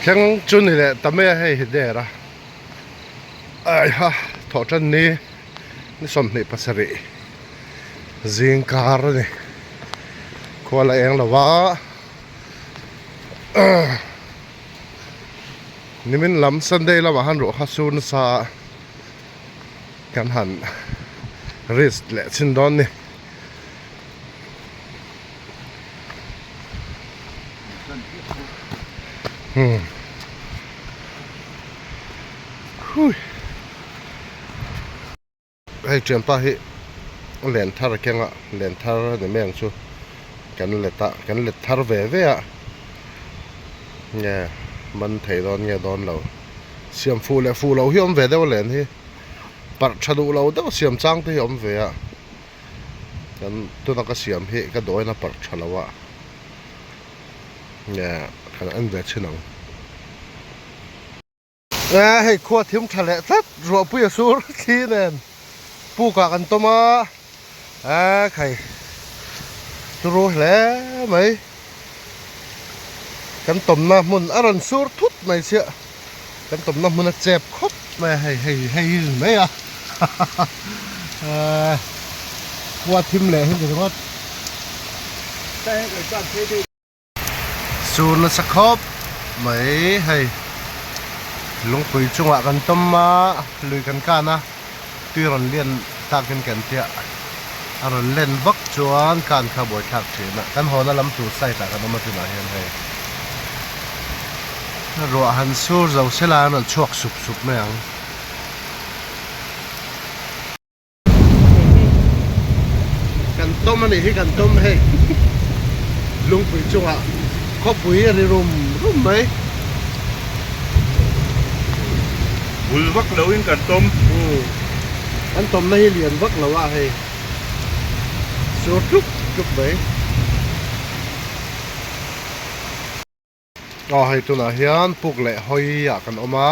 Thleng chu ni leh ta mai a hei hi der a aiha thawh tan ni ni 27 zing kar a ni khua la eng lo va nimin lam sunday lamah han ruah kha sur nasa a. Kan han risk leh chhin dawn ni. Hmm. Hui. Hei thianpa hi len thar a keng a, len thar a ni mai ang chu. Kan let a, kan let thar ve ve a. Nge man thei dawn nge dawn lo. Siam fuh leh fuh loh hi awm ve deuh a len hi. Parh tha duh lo deuh siam chang te hi awm ve a. Kan tuna ka siam hi ka dawn a parh tha lo a. Nge kan en ve chhin ang. E hei khua thim tha leh tlat ruahpui a sur thli nen pukah kan tawm a. A khai turu hle mai kan tawmna hmun a rawn sur thut mai chiah kan tawmna hmun a chep khawp mai a hei hei hei hi mai a khua thim leh hi ni ringawt sur nasa khawp mai hei lungpui chungah kan tawm a lui kan kan a tui rawn lian takin kan tia a rawn len vak chuan kan kha buai thlak thin a kan hawna lam tur side ah kan awm a tunah hian hei ruah han sur zo sela an rawn chhuak sup sup mai ang. Kan tawm a nih hi kan tawm hei lungpui chungah khawpui a ri rum rum mai. Bul vak lo in kan tawm. Kan tawmna hi lian vak lo a hei sur tluk tluk mai. Aw hei tunah hian puk leh hawi ah kan awm a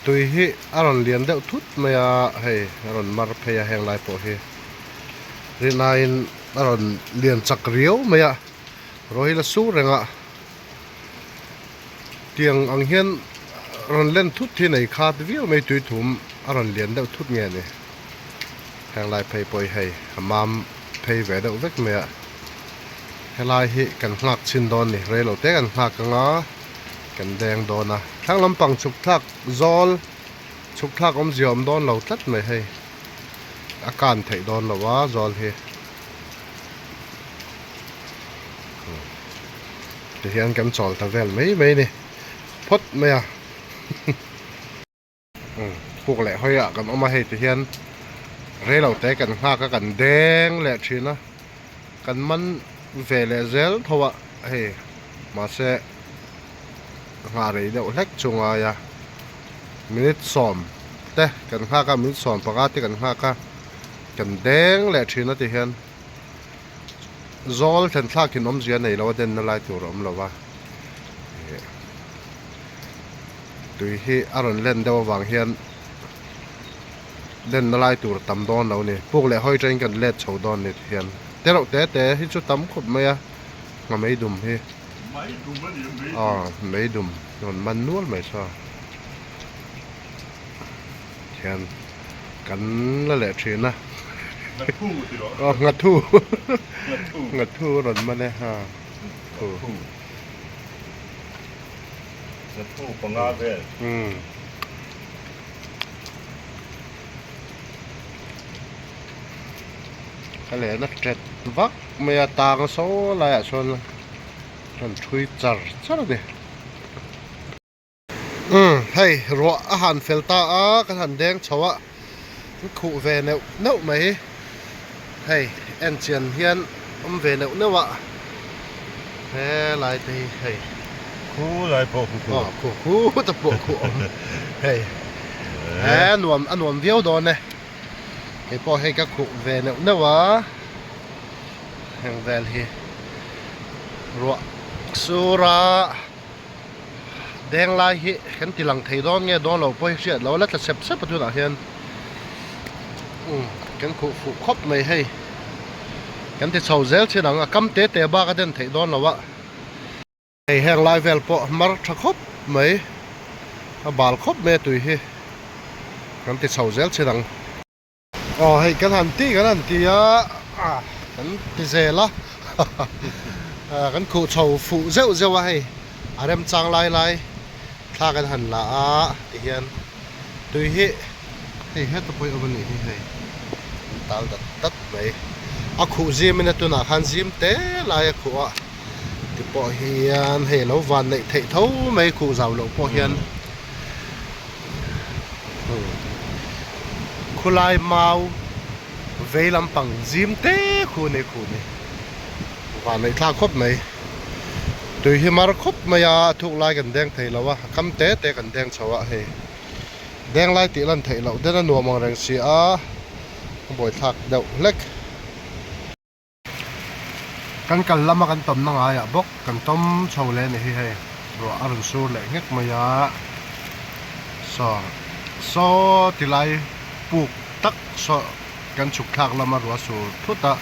tui hi a rawn lian deuh thut mai a hei a rawn mar phei a heng lai pawh hi rinaiin a rawn lian chak riau mai a ro hi la sur reng a tiang ang hian rawn len thut hi nei khat viau mai tui thum a rawn lian deuh thut nge ni heng lai phei pawh hi hei a mam phei ve deuh vek mai a. Helai hi kan nghak chhin dawn ni, rei lo te kan nghak ang a, kan deng dawn a. Thlang lampang chhuk thlak zawl, chhuk thlak awmzia awm dawn lo tlat mai hei. A kan theih dawn lo a zawl hi. Tihian kan chawl ta vel mai mai ni phawt mai a. Puk leh hawi ah kan awm a hei ti hian rei lo te kan nghak a kan deng leh thin a kan man ve leh zel tho a hei mahse nghah rei deuh hlek chu ngai a minute sawm te kan nghak a minute sawm panga te kan nghak a kan deng leh thin a ti hian zawl thlen thlak in awmzia nei lo a denna lai tur a awm lo va. Tui hi a rawn len deuh avang hian lenna lai tur a tam dawn lo a ni. Puk leh hawi atangin kan let chho dawn ni hian te reuh te te hi chu tam khawp mai a ngha meidum hi aw meidum rawn man nual mai saw hian kan la leh thin a aw nghathu nghathu rawn man e ha. Zathu panga vel. Umm. Ka lehna tet vak mai a tang saw laiah chuan rawn thui char char a ni. Umm hei ruah a han fel ta a kan han deng chho a khuh ve neuh neuh mai hei en chian hian awm ve neuh neuh a. Helai te hi hei. Khu lai pawh khu khu. Aw khu khu te pawh khu awm hei. He nuam a nuam viau dawn e. Kei pawh hei ka khuh ve neuh neuh a. Heng vel hi ruah sur a deng lai hi kan ti lang thei dawn nge dawn lo pawh hi hriat loh a la tla sep sep a tunah hian umm kan khuh fuh khawp mai hei kan ti chho zel chin ang a kam te te bak a den theih dawn lo a hei heng lai vel pawh mar tha khawp mai a bal khawp mai a tui hi kan ti chho zel chin ang. Aw hei kan han ti kan han ti a kan ti zel a kan khuh chho fuh zeuh zeuh a hei a remchang lai lai thla kan han la a tihian tui hi hei heta pawh hi awm a nih hi hei an tal dat dat mai a khuh zim in a tunah khan zim te lai a khuh a ti pawh hian hei a lo van neih theih tho mai khuh zau loh pawh hian. Khulai mau vei lampang zim te khu a ni khu ni van neih thlak khawp mai tui hi mar khawp mai a a thuk lai kan deng thei lo a a kam te te kan deng chho a hei deng lai tih lan theih loh den a nuam ang reng si a a buai thlak deuh hlek. Kan kal lama kan tawmna ngaiah bawk kan tawm chho leh a ni hi hei ruah a rawn sur leh nghek mai a saw saw ti lai puk tak saw kan chhuk thlak lama ruah sur thut a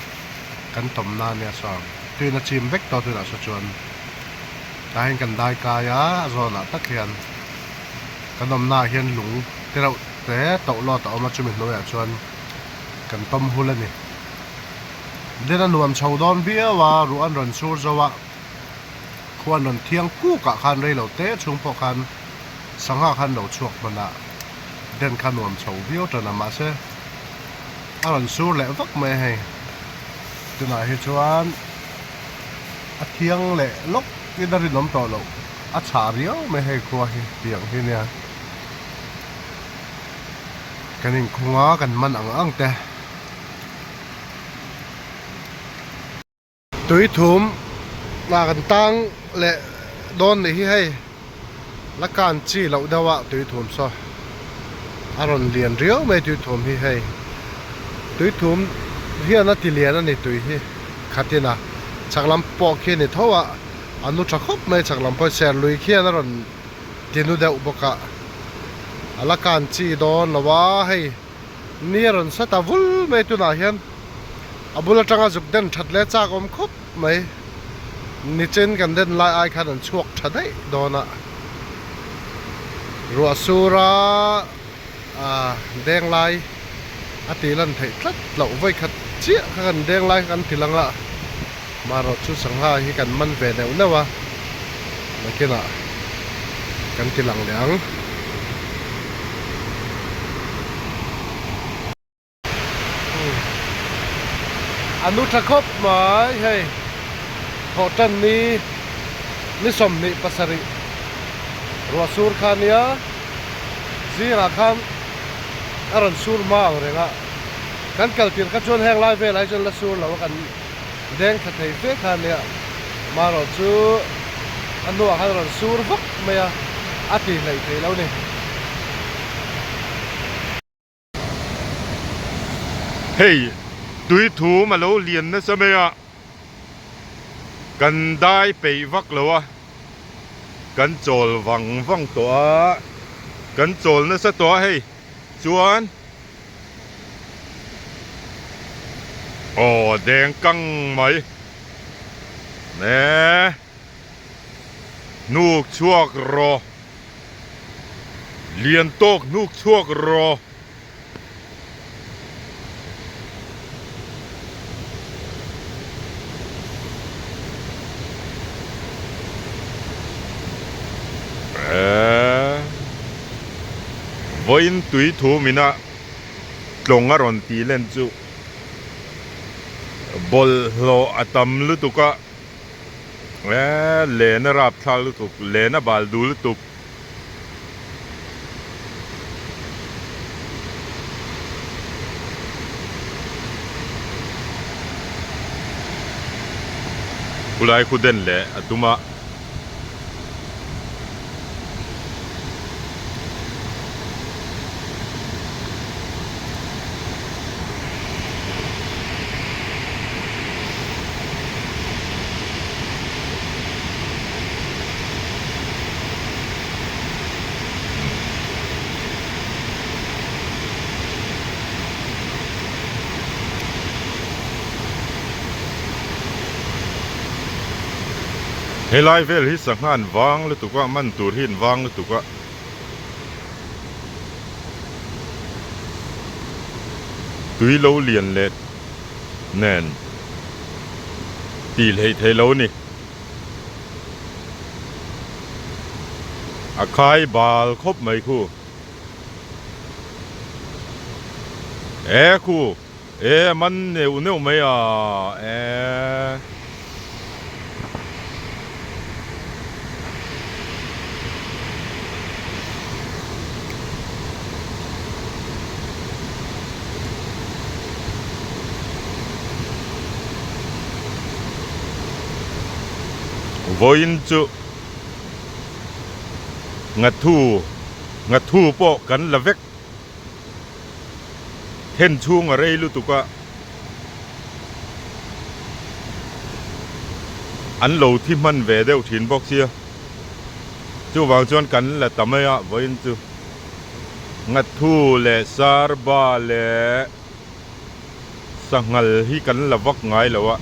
kan tawmna a nia saw tuina chim vek tawh tunah saw chuan tah hian kan dai kai a a zawnah tak hian kan awmnaah hian lung te reuh te tawh lawt a awm a chumi hnuaiah chuan kan tawm hul a ni. Den a nuam chho dawn viau a, ruah an rawn sur zo a, khua an rawn thiang kuk ah khan rei lo te chhung pawh khan sangha khan lo chhuak hman a, den kha nuam chho viau tan a mahse a rawn sur leh vak mai a hei tunah hi chuan a thiang leh lawk in a rinawm tawh loh a chhah riau mai hei khua hi tiang hi nia kan inkhung a kan man ang ang te. Tui thum ah kan tang leh dawn nih hi hei la kan chi loh deuh a tui thum saw a rawn lian riau mai tui thum hi hei tui thum hian a ti lian a ni tui hi khatin a chhak lam pawh khi a ni tho a a nu tha khawp mai chhak lam pawh ser lui khian a rawn ti nu deuh bawk a a la kan chi dawn lo a hei. Ni a rawn sat a vul mai tunah hian a bul atanga zuk den that leh chak awm khawp mai. Nichin kan den lai ai khan an chhuak tha daih dawn a. Ruah sur a ah deng lai a tih lan theih tlat loh vawi khat chiah kha kan deng lai kha kan ti lang a. Marawh chu sangha hi kan man ve neuh neuh a nakinah kan ti lang leh ang. A nu tha khawp mai hei thawh tan ni ni 27 ruah sur kha nia zingah khan a rawn sur hma ang reng a kan kal tir kha chuan heng lai velah hi chuan la sur lo a kan Deng thla thei fe kha nia marawh chu a hnuah khan a rawn sur vak mai a, a ti hleih thei lo ni. Hei tui thum a lo lian nasa mai a, kan dai peih vak lo a, kan chawl vang vang tawh a, kan chawl nasa tawh a hei chuan. Aw deng kang mai ne hnuk chhuak rawh lian tawk hnuk chhuak rawh. Vawiin tui thu mina tlawng a rawn tih len chu bawlhhlawh a tam lutuk a eee len a rapthlak lutuk len a bal dul lutuk. Khulai khu den leh a tum a. Helai vel hi sangha an vang lutuk a man tur hi an vang lutuk a. Tui lo lian leh nen tih hleih theih lo a ni. A khai bal khawp mai khu. E khu e a man neuh neuh mai a e. Vawiin chu Ngathu Ngathu pawh kan la vek then chhung a rei lutuk a, an lo thi hman ve deuh thin bawk sia, chuvang chuan kan la ta mai a vawiin chu Ngathu leh Sarba leh Sanghal hi kan la vak ngai lo a.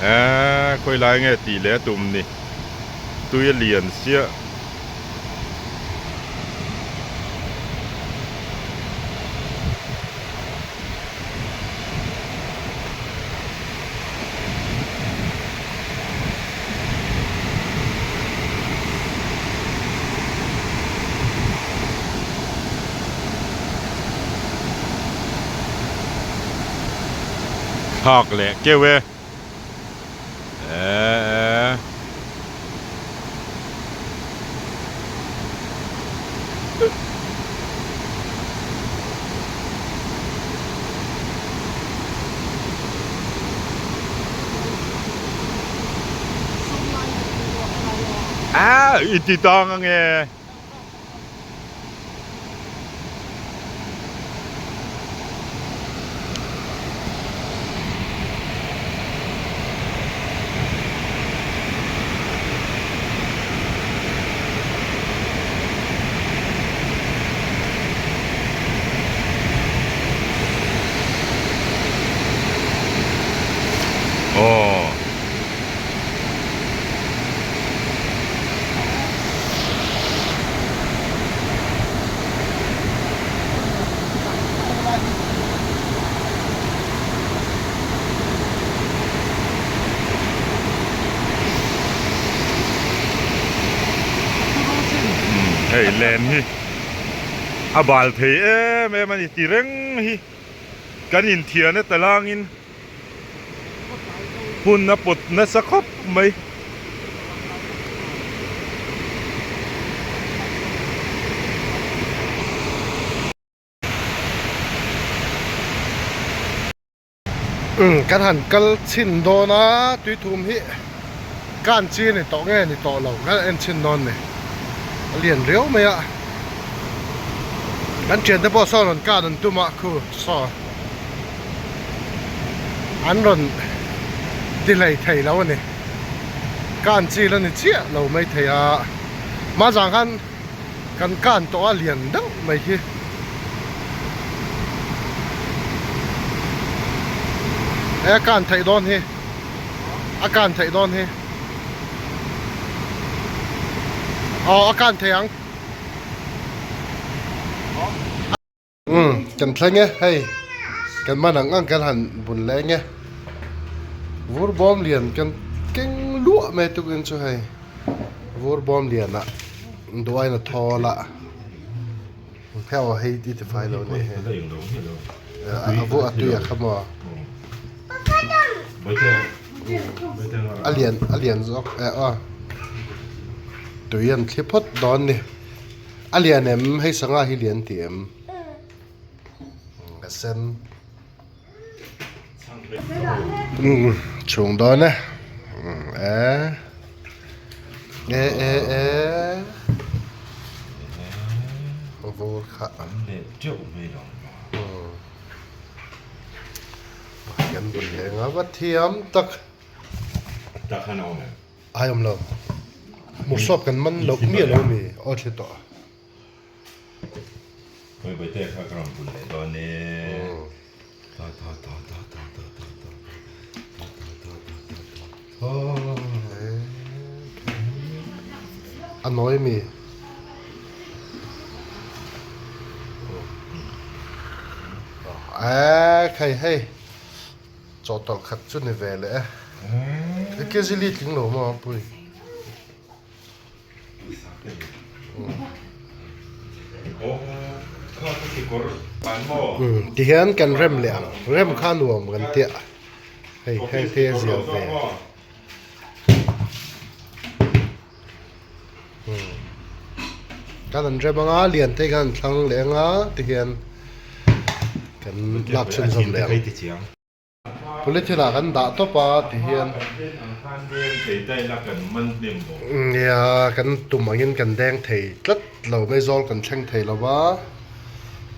Eee khawi lai nge tih leh a tum ni. Tui a lian siah. Thlak leh keuh e eeh. A i ti tang ange. Aw. Hei len hi a bal thei em em a ni ti reng hi kan inthian a talangin Hun a pawt nasa khawp mai. Umm kan han kal chhin dawn a tuithum hi kan chi a ni tawh nge ni tawh lo kan en chhin dawn ni a lian riau mai a kan thiante pawh sawn rawn kan an tum a khu saw. An rawn ti hlei thei lo a ni. Kan chil a ni chiah lo mai thei a. Hma zang khan kan kan tawh a lian deuh mai hi. E kan theih dawn hi. A kan theih dawn hi. Aw a kan thei ang. Umm kan thleng e hei kan man ang ang kan han bun leh eng e vur bawm lian kan keng luah mai tukin chu hei vur bawm lian ah duaina thawl ah pheu hei ti ti fai lo ni hei a vu a tui a kha maw a lian a lian zawk e aw tui an thli phawt dawn ni. A lian em? Hei sangha hi lian ti em? Ka sen. Umm chhung dawn e e e e e vur kha kan bul leh nga va thiam tak ai awm lo hmuhsawp kan man loh miah lo a ni aw thli tawh. A nawi mi. Eee khai hei chawhtawlh khat chu ni ve leh e. Kg li tling lo maw pui. Tihian kan rem leh ang rem kha nuam kan tia hei heng te a zia ve kan an rem anga lian te khan an thlang leh anga tihian kan lak chhunzawm leh ang. Polythene ah kan dah tawp a ti hian nia kan tum angin kan deng thei tlat lo mai zawl kan thleng thei lo va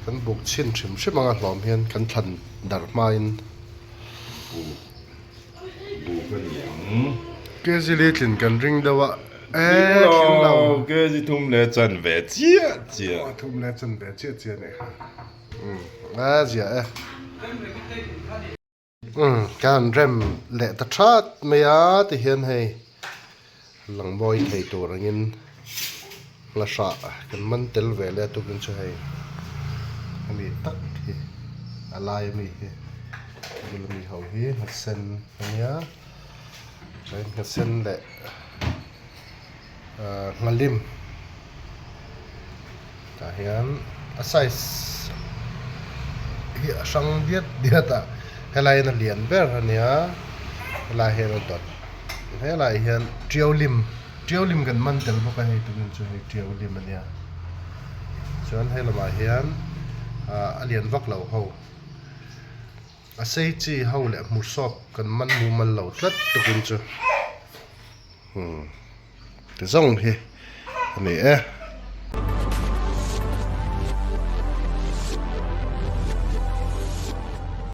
kan buk chhin hrim hrim anga hlawm hian kan thlan darh hmain kg li tlin kan ring deuh a e tling lo kg thum leh chan ve chiah chiah thum leh chan ve chiah chiah a nih kha. A zia e. Umm kan rem leh ta that mai a ti hian hei lang mawi thei tur angin hla hrah kan man tel ve leh a tukin chu hei hemi tak hi a lai ami hi a bul ami ho hi nghasen ania chuan nghasen leh ahh nghalim tah hian a size hi a hrang diat diat a helai hian a lian ber a nia helai hian a dawt helai hian tiau lim tiau lim kan man tel bawk a hei tukin chu hei tiau lim a nia chuan he lamah hian ahh a lian vak lo ho. A sei chi ho leh hmuhsawp kan man mumal lo tlat tukin chu umm ti zawng hi a ni e.